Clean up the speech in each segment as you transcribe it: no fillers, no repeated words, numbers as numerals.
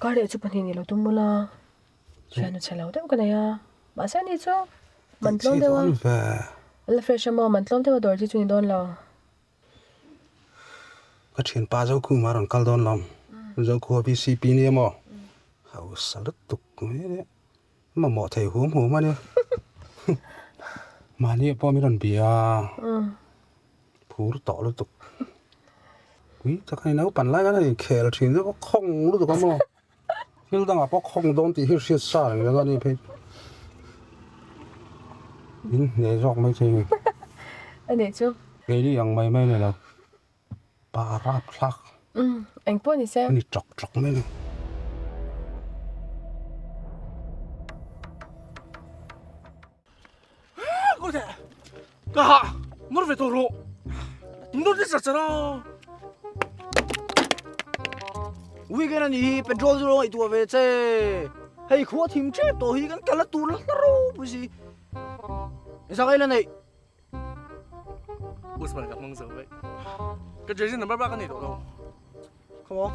Kar leh chu pahnih ni lo tum ula, thian a chhe lo deuh ka nei a, mahse ani chu man tlawm deuh a, la fresh a maw, man tlawm deuh a dawr chi chu ni dawn lo. Ka thianpa Zokhuma a rawn kal dawn lo, Zokhua VCP nia maw, hausa lutuk mai ania, mamawh thei hum hum a nia, mahni ah pawh min rawn bia a. Phur tawh lutuk. Ui tak a ni naupan lai khan a inkhel thin deuh a khawng lutuk a maw. Thil dangah pawh khawng dawn tih hi hriat sa reng reng a ni phei. Min hne zawk mai thei ni. A nih chu. Keini ang mai mai ni lo. Pa rap thlak. Umm eng pawh ni se. A ni tawk tawk mai ni. Ka ha nur ve tawh rawh nur te char char a. Weekend a nih hi petrol chu lo ngaihtuah ve che. Hei khua thim tep tawh hi kan kal a tur la hla ropui si. Zak ei la neih. Usman ka hmang zo vek. Ka jersey number bak a nei tawh lo. Come on.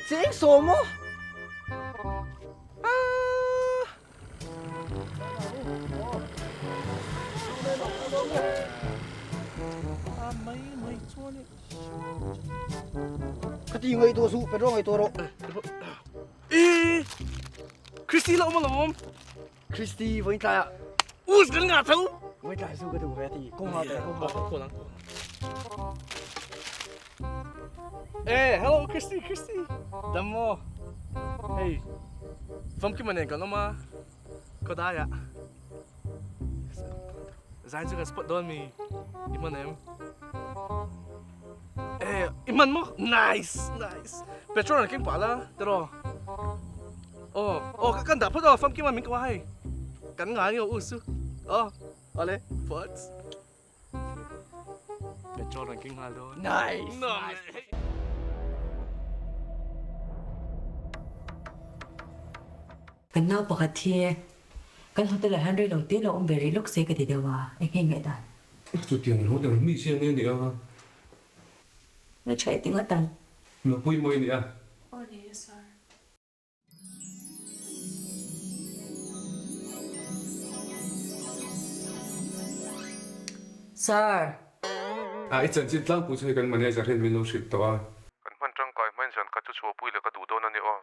Cheng sawm maw? Ah. Mai mai chuan Ka ti ngai tawh suh, petrol ngai tawh rawh. E Christy la awm alawm. Christy vawiin tlaiah Us kan ngah tho. Vawiin tlai zu ka duh ve a ti. Kawng ha teh, kawng ha teh. Call ang. Eh, hello Christy, Christy. Dam maw? Hei, famkima nen kan awm a, khawdaiah. Zain chu kan spot dawn mi, i hman em? Eh, i hman maw? Nice, nice. Petrol an keng pah la, tiraw? Aw, aw ka kan dah phawt aw, famkima min ko a hei. Kan ngai ni aw u su. Aw, awle, phawt. Petrol an keng nghal dawn. Nice, nice. Kan nau pakhat hi kan hotel ah hian rei lo te lo awm ve rih lawk se ka ti deuh a, eng nge ngaih dan? Chutiang in hotel mi chiang nge ni a? Nge tha i ti ngawt ang. Nupui mawi ni a? Aw ni e sir. Sir. A i chanchin tlangpui chu hei kan manager hian min lo hrilh tawh a. Kan hman tangkai hmain zan khat chu chhuahpui leh ka duh dawn a ni aw.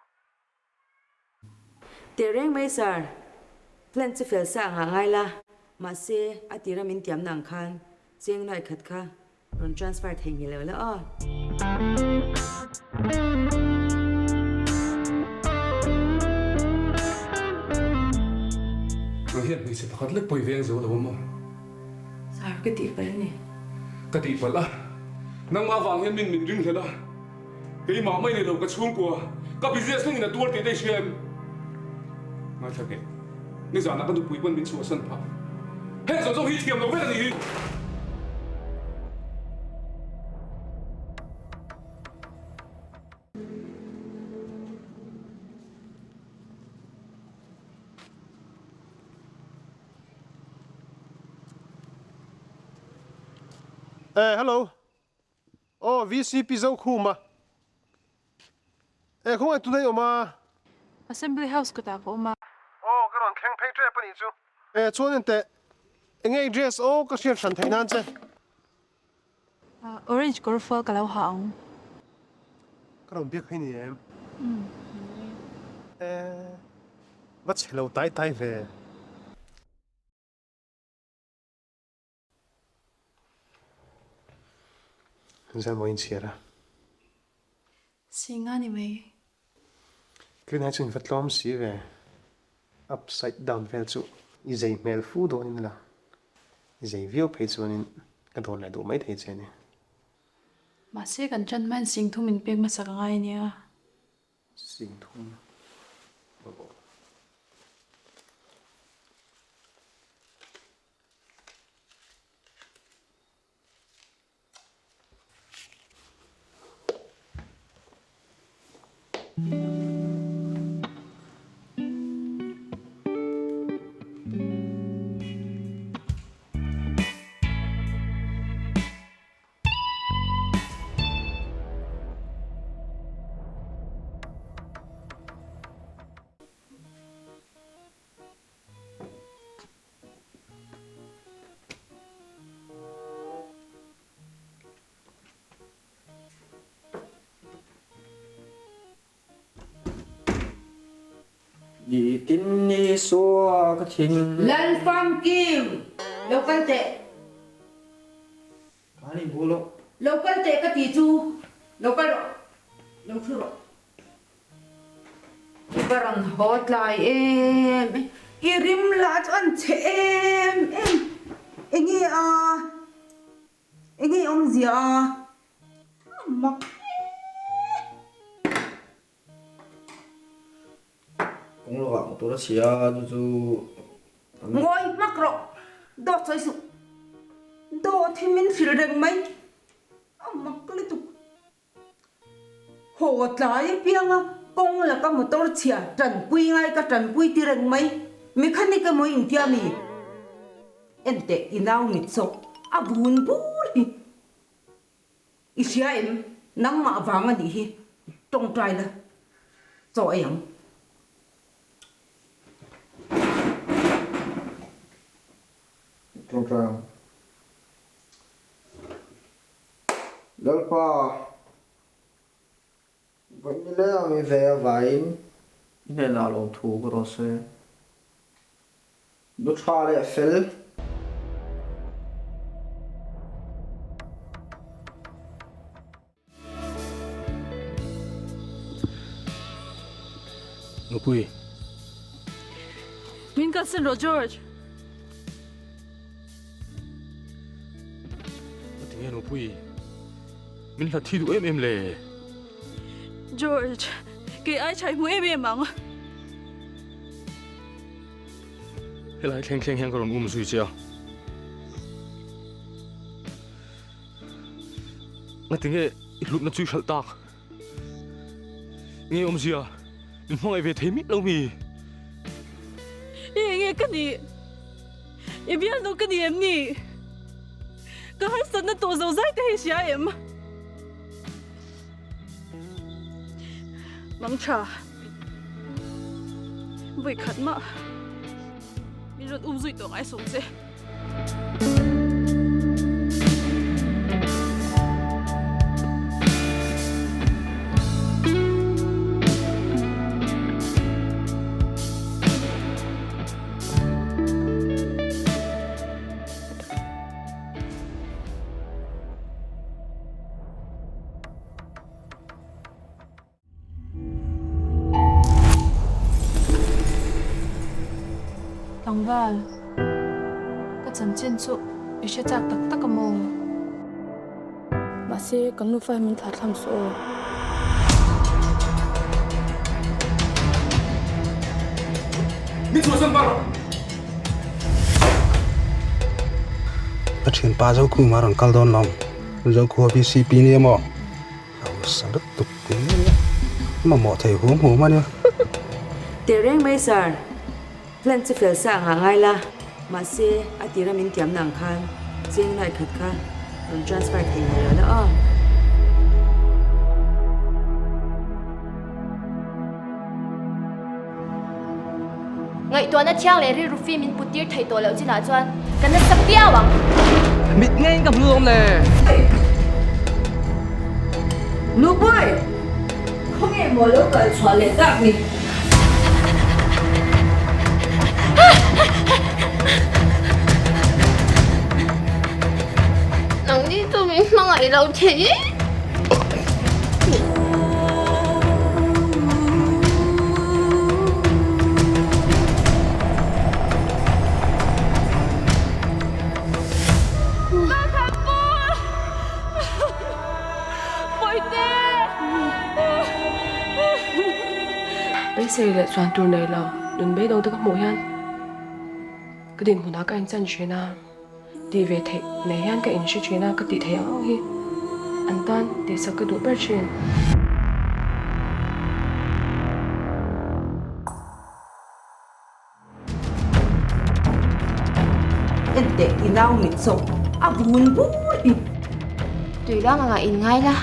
Teh reng mai sir, plan chu fel sa angah ngai la, mahse a tira min tiamna ang khan cheng nuai khat kha rawn transfer thei nge lo la aw. Nang hian hmeichhe pakhat lek pawh i veng zo lo a maw? Sir, ka tihpalh a ni. Ka tihpalh a, nangmah vang hian min min ringhlel a. Keimah mai ni lo ka chhungkua, ka business thlengin a tuar tih te i hria em? Ngaithla teh, nizanah ka nupui pawn min chhuahsan phah. Heng zawng zawng hi thiam lo vek a nih hi. Eh, hello. Aw VCP Zokhuma e khawngaih tunah i awm a. Assembly House kawtah ka awm a. Aw ka rawn thleng phei tep a nih chu. E chuan enteh enge i dress aw ka hriat hran theih nan che. Orange kawr fual ka lo ha ang. Ka rawn biak phei ni em? Umm ni e. E va chhe lo tai tai ve. Zan maw inchhiar a? Si nga ni mai. Green hi chu in va tlawm si ve. Upside down vel chu i zei hmel fu dawnin la. I zei viau phei chuanin ka dawn leh duh mai thei che a ni. Mahse kan ṭan hmain singthum in pek hmasak a ngai a nia. Singthum aw. Nitin Isua ka thin. Lalfamkim, lo kal teh. Ka ni bul aw. Lo kal teh ka ti chu, lo kal rawh, lo thu rawh. I va rawn haw tlai em em, i rim lah chu an chhe em em, enge a, enge awmzia a, a mak e. Kawng lakah motor a chhia a, chu chu an. Ngawi hmak rawh, dawt sawi suh. Dawt hi min hrilh reng mai, a mak lutuk. Haw tlai apianga kawng laka motor chhia tanpui ngai ka tanpui ti reng mai, mechanic emaw intia mi? Enteh i nau mit sawk a vun bur hi. I hria em? Nangmah vang a nih hi tawngtai la chaw ei ang. Tawngtai ang. Lalpa, vawiin ni leh ang i ve avaiin i hnenah lawmthu ka rawn sawi a. Nu tha leh fel. Nupui. Min kalsan rawh George. Tinge Nupui. Min hlat thi duh em em le. George, kei ai tha i hmu em em ang. Helai thleng thleng hian ka rawn um zui che a. Ngatinge i hlutna chu i hralh tak? Nge awmzia min hmangaih ve thei miah lo mi? I enge ka nih? I bialnu ka ni em ni? Ka harsatna tawh zo zai te hi hria em? Mang tha. Vawi khat mah min rawn um zui tawh ngai sawng che. Tlangval, ka chanchin chu i hre chak tak tak a maw? Mahse, kan nufa hi min thlah thlam suh aw. Min chhuahsan bar rawh! Ka thianpa Zokhuma a rawn kal dawn lo. Zokhua VCP nia maw? Hausa lutuk nia. Mamawh thei hum hum a nia. Teh reng mai sir, plan chu fel sa angah ngai la, mahse a tira min tiamna ang khan cheng nai khat kha rawn transfer thei ngai lo la aw. Ngaihtuahna thiang leh rilru fim min put tir thei tawh loh chinah chuan ka nasa viau ang. Mit ngeiin ka hmu awm le. Nupui, khawnge maw lo kal chhuah leh tak ni? Nangni chu min hmangaih lo thei. Beisei leh chuan tur nei lo nun beidawng te ka hmuh hian ka dinhmunah ka inchan thin a. Tih ve theih nei hian ka inhre thin a, ka tih theih ang ang hi an tan tihsak ka duh ber thin. Enteh i nau mit sawk a vun bur hi. Tui luang anga in ngai la,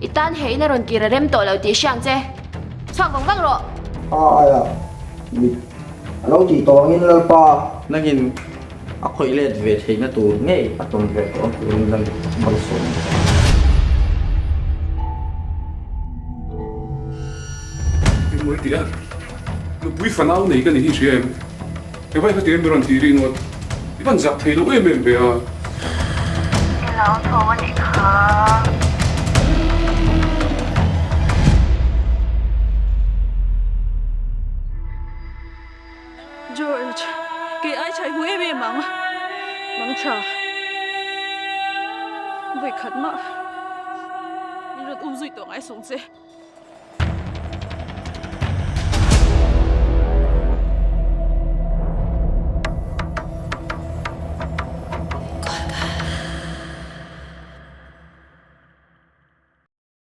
i tan he in a rawn kir a rem tawh lo tih hria ang che. Chhuak vang vang rawh. A aia mit a lo tih tawh angin Lalpa. Nangin A khawih let ve theihna tur ngei a tawn ve tawh a turin lan malsawm a ni. Engmaw i ti a? Nupui fanau nei ka ni hi hria em? Engvai kha tir mi rawn tih rih ngawt? I van zak thei lo em em ve a. I lo tho a nih kha. George, kei ai chhai hmu em em ang. Mang tha. Vawikhat mah min rawn um zui tawh ngai sawng che.